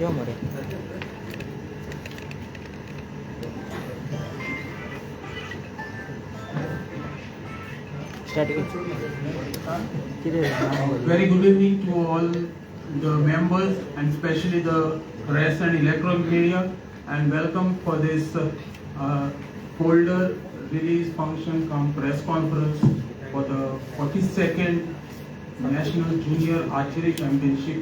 यो मरे. स्टार्ट कितें? Very good evening to all the members and especially the press and electronic media, and welcome for this folder release function cum press conference for the 42nd National Junior Archery Championship.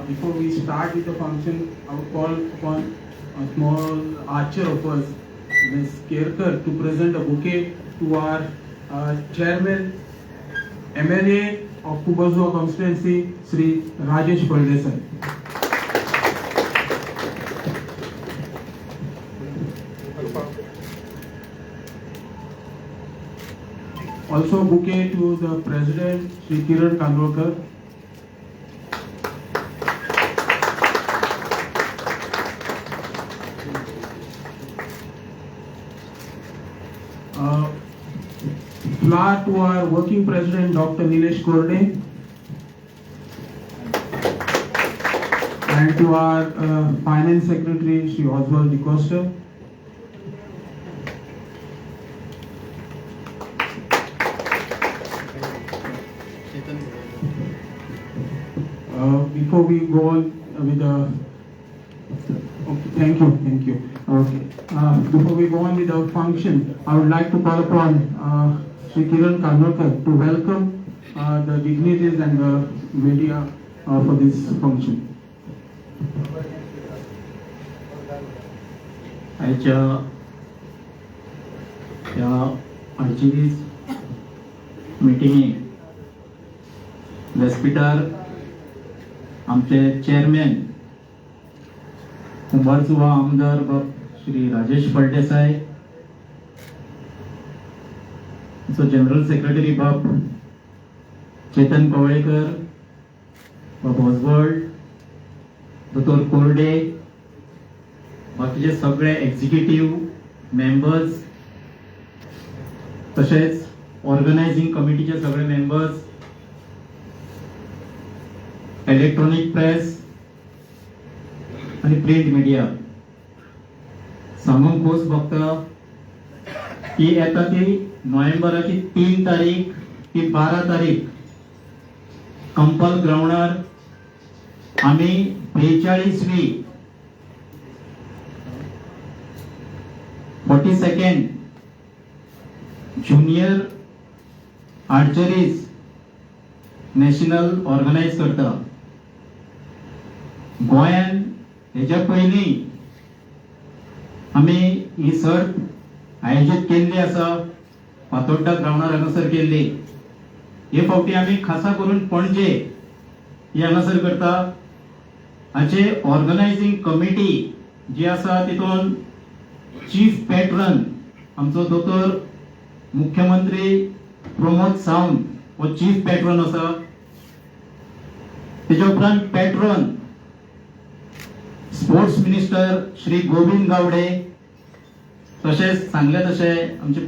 Before we start with the function, I would call upon a small archer of us, Ms. Kerkar, to present a bouquet to our chairman, MLA of Cumbarjua constituency, Sri Rajesh Phaldesai. Also bouquet to the President, Sri Kiran Kandolkar. Flower to our working president, Dr. Nilesh Korde, and to our finance secretary, Sri Oswald D'Costa. Before we go on with the, okay, thank you, thank you. Okay. Before we go on with the function, I would like to call upon Sri Kiran Kandolkar to welcome the dignitaries and the media for this function. आयच्या ह्या आर्चरीज मिटिंगेक व्यासपिठार आमचे chairman Kumbharjua आमदार बाब श्री राजेश फळदेसाय, आमचो general secretary बाब चेतन कवळेकर, बाब Oswald, दोतोर कोरडे, बाकीचे सगळे एक्झिक्युटीव मेंबर्स, तशेंच ऑर्गनायझिंग कमिटीचे सगळे मेंबर्स, इलेक्ट्रॉनिक प्रेस आणि प्रिंट मिडिया, सांगूंक खोस भोगता की येता ती नोव्हेंबराची 3 तारीख ती 12 तारीख कंपल ग्रावंडार आमी 42वी 42nd junior archeries national organise करता. गोंयान हेच्या पयलीं आमी ही सर्त आयोजीत केल्ली आसा, फातोड्डा ग्रावंडार हांगासर केल्ली. हे फावटी आमी खासा करून पणजे ही हांगासर करता. हाचे ऑर्गनायझींग कमिटी जी आसा तितून चीफ पॅट्रन आमचो दोतोर मुख्यमंत्री प्रमोद सावंत हो चीफ पॅट्रन आसा. तेच्या उपरांत patron sports minister Shri Govind Gawade, तशेंच सांगले तशें आमचे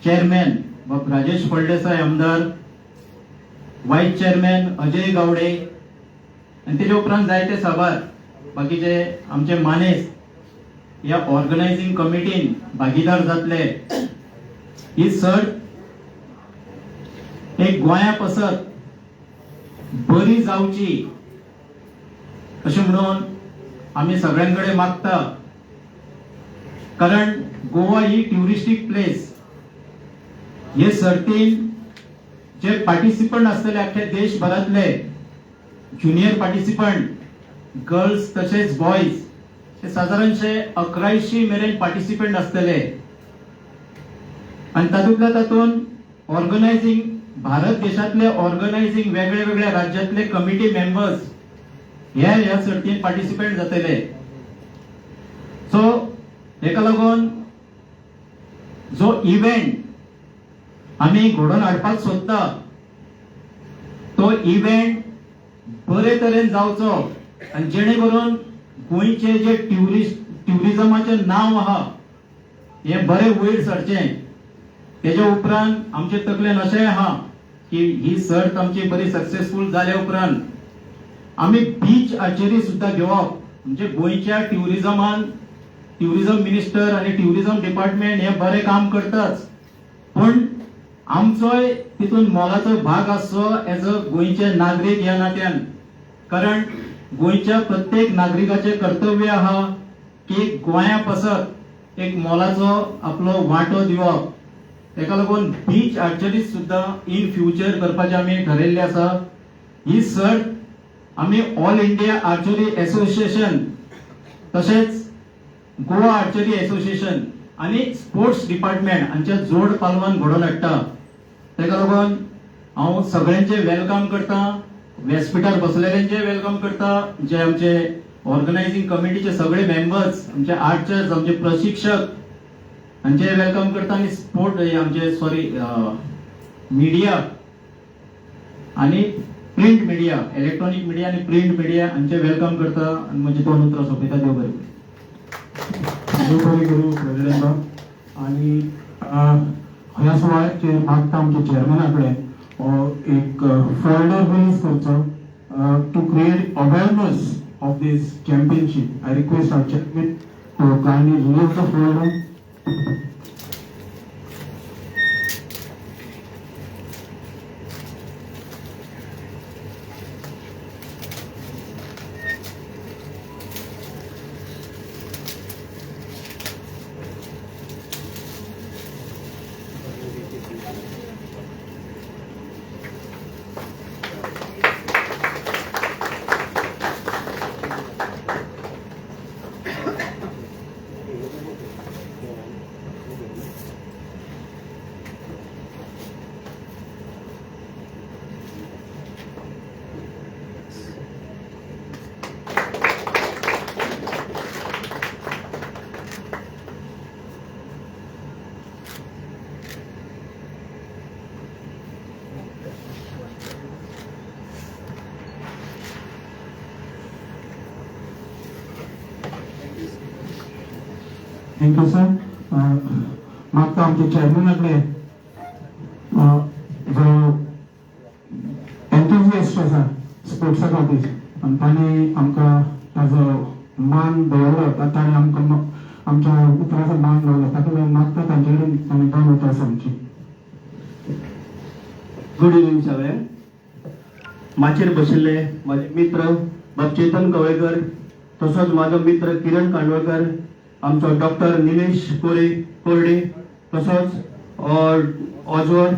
चेअरमॅन बाब राजेश फळदेसाय आमदार, वायस चेअरमॅन अजय गावडे, आनी तेच्या उपरांत जायते साबार बाकीचे आमचे मानेस्त ह्या ऑर्गनायझींग कमिटीन भागीदार जातले. ही सर्त एक गोंया पासत बरी जावची अशें म्हणून आमी सगळ्यां कडेन मागता, कारण गोवा ही ट्युरिस्टीक प्लेस. हे सर्तीन जे पार्टिसिपंट आसतले अख्ख्या देशभरांतले ज्युनियर पार्टिसिपंट गर्ल्स तशेंच बॉयज हे सादारणशे 1100 मेरेन पार्टिसिपंट आसतले. आनी तातूंतल्या तातूंत ऑर्गनायझींग भारत देशांतले ऑर्गनायझींग वेगळे वेगळ्या राज्यांतले कमिटी मेंबर्स हे ह्या सर्तीन पार्टिसिपेंट जातले. सो हेका लागून जो इव्हेंट आमी घडोवन हाडपाक सोदता तो इव्हेंट बरे तरेन जावचो आनी जेणे करून गोंयचे जे ट्युरिजमाचें नांव आहा हें बरें वयर सरचें. तेज्या उपरांत आमचे तकलेन अशें आहा की ही सर्त आमची बरी सक्सेसफूल जाल्या उपरांत आमी बीच आर्चरी सुद्दां घेवप म्हणजे गोंयच्या ट्युरिजमान ट्युरिजम मिनिस्टर आनी ट्युरिजम डिपार्टमेंट हे बरें काम करताच, पूण आमचोय तितून मोलाचो भाग आसचो एज अ गोंयचे नागरीक ह्या नात्यान. कारण गोंयच्या प्रत्येक नागरिकाचें कर्तव्य आहा की गोंया पासत एक मोलाचो आपलो वांटो दिवप. तेका लागून बीच आर्चरी सुद्दां इन फ्युचर करपाचें आमी ठरयल्लें आसा. ही सर्त आमी ऑल इंडिया आर्चरी एसोसिएशन तशेंच गोवा आर्चरी एसोसिएशन आनी स्पोर्ट्स डिपार्टमेंट हांच्या जोड पालवान घडोवन हाडटा. तेका लागून हांव सगळ्यांचे welcome करता, व्यासपिठार बसलेल्यांचे welcome करता, जे आमचे ऑर्गनायझिंग कमिटीचे सगळे मेंबर्स, आमचे आर्चर्स, आमचे प्रशिक्षक हांचे welcome करता आनी स्पोर्ट आमचे सॉरी मिडिया आनी प्रिंट मिडिया, इलेक्ट्रॉनिक मिडिया आनी प्रिंट मिडिया हांचे welcome करता आनी म्हजी दोन उतरां सोंपयता. देव बरें करूं. देव बरें करूं प्रेसिडेंट बाब. आनी ह्या सुवाळ्याचेर मागता आमच्या चेअरमॅना कडेन एक फोल्डर रिलीज करचो to create awareness of this championship. I request our chairman to kindly release the folder. Thank you sir. मागता आमच्या चेअरमॅना कडेन जो एन्थुजिएस्ट आसा स्पोर्ट्सा खातीर आनी तांणी आमकां ताजो मान दवरलो, ताणें आमकां आमच्या उतराचो मान दवरलो, ताका लागून मागता तांचे कडेन ताणें दोन उतरां सांगची. गुड इव्हिनिंग सगळ्यांक. माचयेर बशिल्ले म्हाजे मित्र बाब चेतन कवळेकर, तसोच म्हाजो मित्र किरण कांदोळकर, आमचो डॉक्टर निलेश कोरे कोरडे, तसोच ऑजवर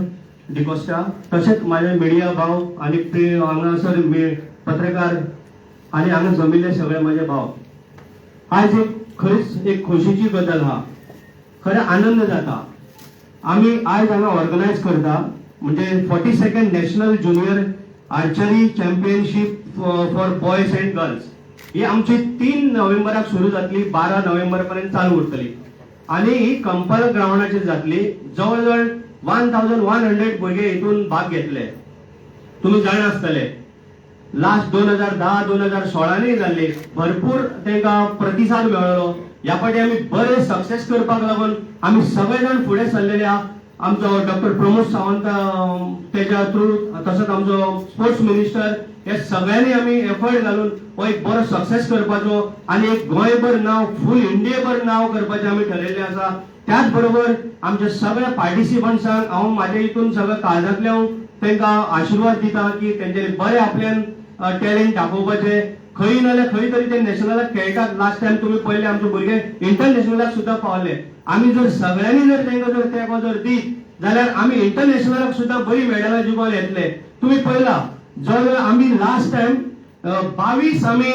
डिकोस्टा, तशेंच म्हाजे मिडिया भाव आनी हांगासर पत्रकार आनी हांगा जमिल्ले सगळे म्हाजे भाव. आयज एक खरीच एक खोशयेची गजाल आहा, खरें आनंद जाता. आमी आयज हांगा ऑर्गनायज करता म्हणजे 42nd national junior archery championship for boys and girls. ही आमची 3 नोव्हेंबराक सुरू जातली, 12 नोव्हेंबर पर्यंत चालू उरतली आनी ही कंपाल ग्रावंडाचेर जातली. जवळ जवळ 1100 भुरगे हितून भाग घेतले. तुमी जाणा आसतले लास्ट 2010 2016 जाल्ली, भरपूर तांकां प्रतिसाद मेळ्ळो. ह्या फावटी आमी बरे सक्सेस करपाक लागून आमी सगळे जाण फुडें सरलेले आहा. आमचो डॉक्टर प्रमोद सावंत तेच्या थ्रू, तसोच आमचो स्पोर्ट्स मिनिस्टर, हे सगळ्यांनी आमी एफर्ट घालून हो एक बरो सक्सेस करपाचो आनी एक गोंयभर नांव, फूल इंडियेभर नांव करपाचें आमी ठरयल्लें आसा. त्याच बरोबर आमच्या सगळ्या पार्टिसिपंट्सांक हांव म्हाज्या हितून सगळ्या काळजांतल्यान हांव तांकां आशिर्वाद दिता की तेंच्यांनी बरें आपल्यान टॅलंट दाखोवपाचें. खंय ना जाल्यार खंय तरी ते नॅशनलाक खेळटात. लास्ट टायम तुमी पळयलें आमचे भुरगे इंटरनॅशनलाक सुद्दां पावले. आमी जर सगळ्यांनी जर तांकां जर तेंको जर दीत जाल्यार आमी इंटरनॅशनलाक सुद्दां बरी मेडलां जिखोन येतले. तुमी पळयला जर आमी लास्ट टायम 22 आमी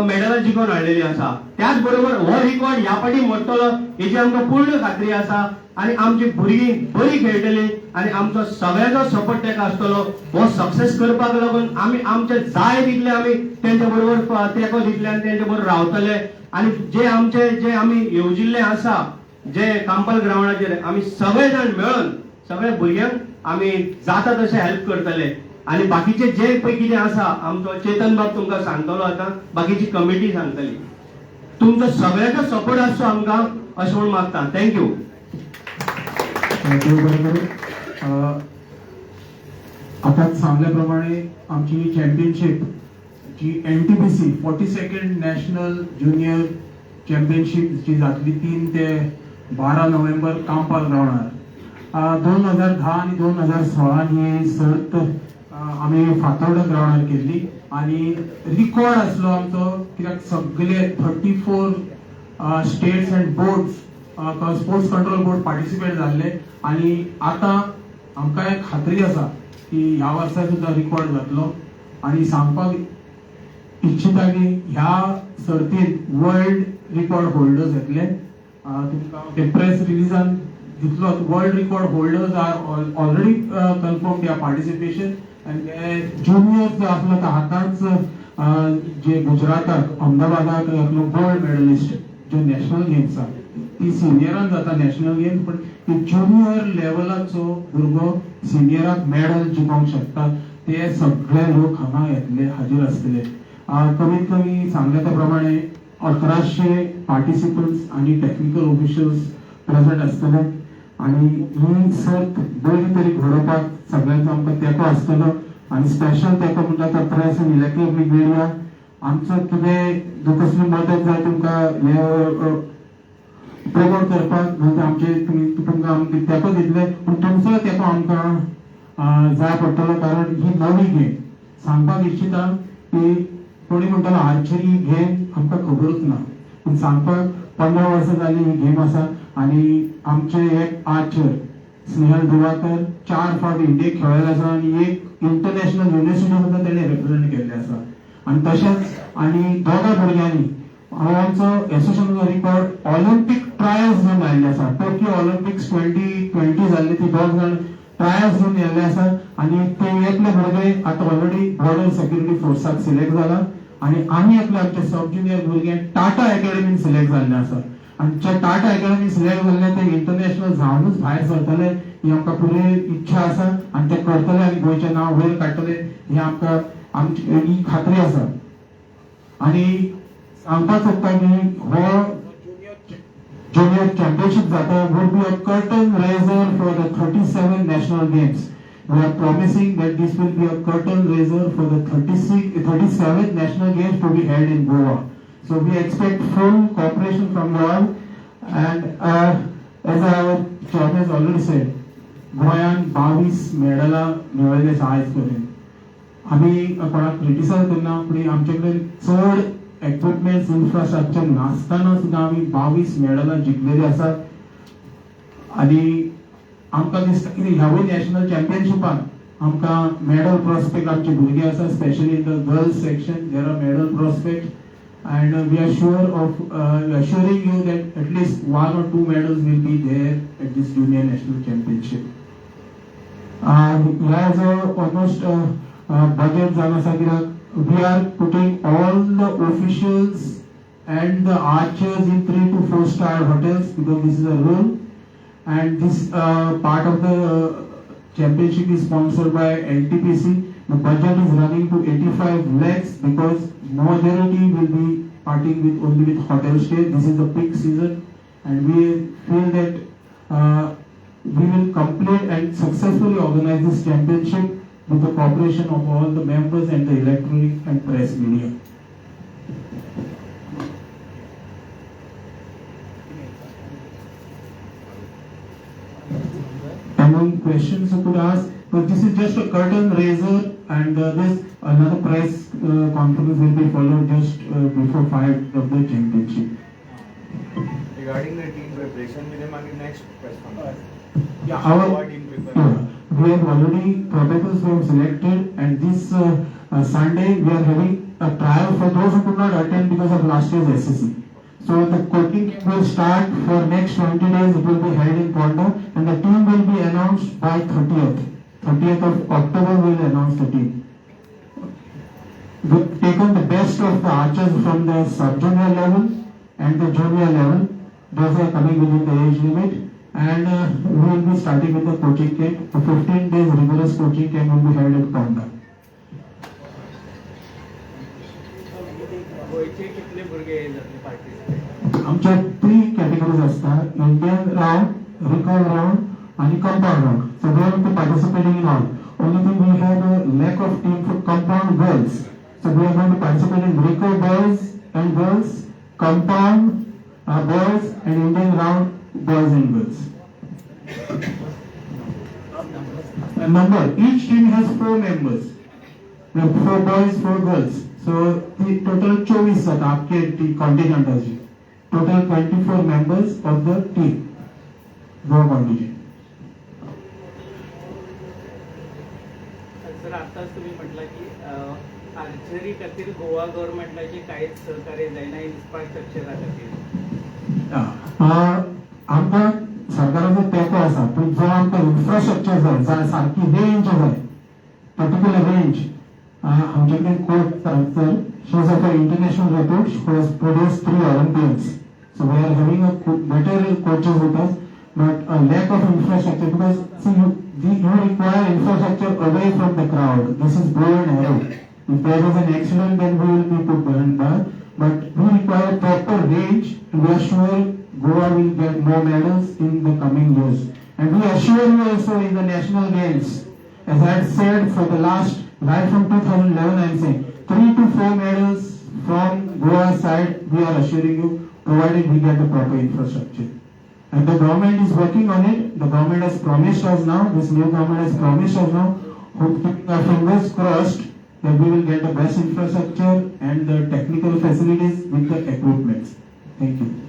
मेडलां जिखोन हाडलेली आसा. त्याच बरोबर हो रिकॉर्ड ह्या फावटी मोडटलो हेची आमकां पूर्ण खात्री आसा आनी आमची भुरगीं बरी खेळटली आनी आमचो सगळ्यांचो सपोर्ट ताका आसतलो. हो सक्सेस करपाक लागून आमी आमचे जाय तितले आमी तेंच्या बरोबर तेंको दितले आनी तेंच्या बरोबर रावतले. आनी जे आमचे जे आमी येवजिल्ले आसा जे कांपाल ग्रावंडाचेर आमी सगळे जाण मेळून सगळ्या भुरग्यांक आमी जाता तशें हेल्प करतले. आनी बाकीचे जे पळय कितें आसा आमचो चेतन बाब तुमकां सांगतलो, आतां बाकीची कमिटी सांगतली. तुमचो सगळ्यांचो सपोर्ट आसचो आमकां अशें म्हूण मागता. Thank you. देव बरें करूं. आतांच सांगल्या प्रमाणे आमची चॅम्पियनशीप जी NTPC 42nd National Junior Championship जी जातली 3 ते 12 नोव्हेंबर कांपाल ग्रावंडार. 2010 आनी 2016 ही सर्त आमी फातोर्डा ग्रावंडार केल्ली आनी रिकॉर्ड आसलो आमचो, कित्याक सगळे 34 states and boards, sports control board participate जाल्ले. आनी आतां आमकां एक खात्री आसा की ह्या वर्सा सुद्दां रिकॉर्ड जातलो. आनी सांगपाक इच्छिता की ह्या सर्तींत वर्ल्ड रिकॉर्ड होल्डर्स येतले. तुमकां ते प्रेस रिलीजान दितलो. World record holders are already confirm their participation. आनी ज्युनियर जो आसलो तो आतांच जे गुजराताक अहमदाबादाक एकलो गोल्ड मेडलिस्ट जो नॅशनल गेम्साक, ती सिनियरान जाता नॅशनल गेम्स, पण ती ज्युनियर लेवलाचो भुरगो सिनियराक मेडल जिखोंक शकता. ते सगळे लोक हांगा येतले, हाजीर आसतले. कमीत कमी सांगले त्या प्रमाणे 1100 पार्टिसिपंट्स आणि टेक्निकल ऑफिशियल्स प्रेझेंट आसतले. आणि ही सर्त बरी तरी घडोवपाक सगळ्यांचो आमकां तेंको आसतलो. आणि स्पेशल तेंको म्हणटा तो प्रेस आनी इलेक्ट्रॉनिक मिडिया. आमचो कितें कसली मदत जाय तुमकां हे प्रमोट करपाक म्हणजे आमचे तुमी तुमकां आमकां तेंको दितले, पूण तुमचो तेंको आमकां जाय पडटलो, कारण ही नवी गेम. सांगपाक इच्छिता की कोणी म्हणटलो आर्चरी गेम आमकां खबरूच ना, पूण सांगपाक 15 वर्सां जाली ही गेम आसा. आनी आमचे एक आर्चर स्नेहल दिवाकर चार फावट इंडियेक खेळ्ळेले आसा आनी एक इंटरनॅशनल युनिव्हर्सिटी सुद्दां तेणे रिप्रेझेंट केल्ले आसा. आनी तशेंच आनी दोगां भुरग्यांनी हो आमचो एसोसिएशनाचो रिकॉर्ड ऑलिम्पीक ट्रायल्स घेवन आयिल्ले आसा. टोकियो ऑलिम्पिक्स 2020 जाल्ले, ती दोग जाण ट्रायल्स घेवन येल्ले आसा. आनी ते एकले भुरगे आतां ऑलरेडी बॉर्डर सेक्युरिटी फोर्साक सिलेक्ट जाला आनी आनी एकले आमचे सब ज्युनियर भुरगे टाटा अकॅडमीन सिलेक्ट जाल्ले आसा. आनी जे टाटा अकॅडमी सिलेक्ट जाल्ले ते इंटरनॅशनल जावनूच भायर सरतले ही आमकां पुरी इच्छा आसा. आनी ते करतले आनी गोंयचें नांव वयर काडटले ही आमकां आमची ही खात्री आसा. आनी सांगपाक सोदता की हो ज्युनियर चॅम्पियनशीप जाता would be a curtain raiser for the 37 national games. We are promising that this will be a curtain raiser for the 36, 37th national games to be held in Goa. So we expect full cooperation from you all. And as our chairman has already said, गोंयान 22 मेडलां मेळयले आसा आयज पर्यंत. आमी कोणाक criticise करना, पूण आमचे कडेन चड इक्विपमेंट्स, इन्फ्रास्ट्रक्चर नासतना सुद्दां आमी 22 मेडलां जिखलेली आसात. आनी आमकां दिसता की ह्यावूय नॅशनल चॅम्पियनशिपान आमकां मेडल प्रॉस्पेक्ट आमचे भुरगे आसा. Specially in the girls section there are medal prospect, and we are sure of assuring you that at least one or two medals will be there at this junior national championship. ह्या जो almost budget जावन आसा, कित्याक we are putting all the officials and the archers in three to four star hotels, because this is a rule. And this part of the championship is sponsored by NTPC. The budget is running to 85 lakhs because majority will be parting with only with hotel stay. This is the peak season, and we feel that we will complete and successfully organize this championship with the cooperation of all the members and the electronic and press media. Among questions you could ask, but this is just a curtain raiser, and this another press conference will be followed just before 5 of the championship. Regarding the team preparation, we मागीर next press conference. Yeah, Goa team preparation. Yeah, we have already protocols we have selected, and this Sunday we are having a trial for those who could not attend because of last year's SSC. So the coaching will start for next 20 days. It will be held in Ponda, and the team will be announced by 30th. 30th of October we will announce the team. We've taken the best of the archers from the sub-junior level and the junior level. Those are coming within the age limit, and we will be starting with the coaching camp. A 15 days rigorous coaching camp will be held at Ponda. गोंयचे कितले भुरगे जातले participate? आमच्या three categories असतात: Indian round, recurve round आणि compound round. So they will be participating in all. Only thing, we have a lack of team for compound girls. So we are going to participate in Recurve boys and girls, compound boys and Indian round boys and girls. Number, each team has four members. Four boys, four girls. So the total 24 जाता आख्खे ती कॉन्टिजंटाची. Total 24 members of the team, Goa contingent. Sir, आताच तुम्ही म्हटलं की archery खातीर गोवा गव्हर्नमेंटाचे कांयच सहकार्य जायना इन्फ्रास्ट्रक्चरा खातीर. आमकां सरकाराचो तेंको आसा, पूण जो आमकां इन्फ्रास्ट्रक्चर जाय, जाय सारकी रेंज जाय, पर्टिक्युलर रेंज. आमचे कडेन coach sir, she is of international repute, who has produced three Olympians. So we are having a better coaches with us, but a lack of infrastructure, because see, you require infrastructure away from the crowd. This is bow and arrow. If there is an accident, then we will be put behind bar. But we require proper range, and we are sure Goa will get more medals in the coming years. And we assure you also in the national games, as I had said for the last, right from 2011, I am saying, 3 to 4 medals from Goa side, we are assuring you, provided we get the proper infrastructure. And the government is working on it. The government has promised us now, this new government has promised us now, hope, keeping our fingers crossed that we will get the best infrastructure and the technical facilities with the equipments. Thank you.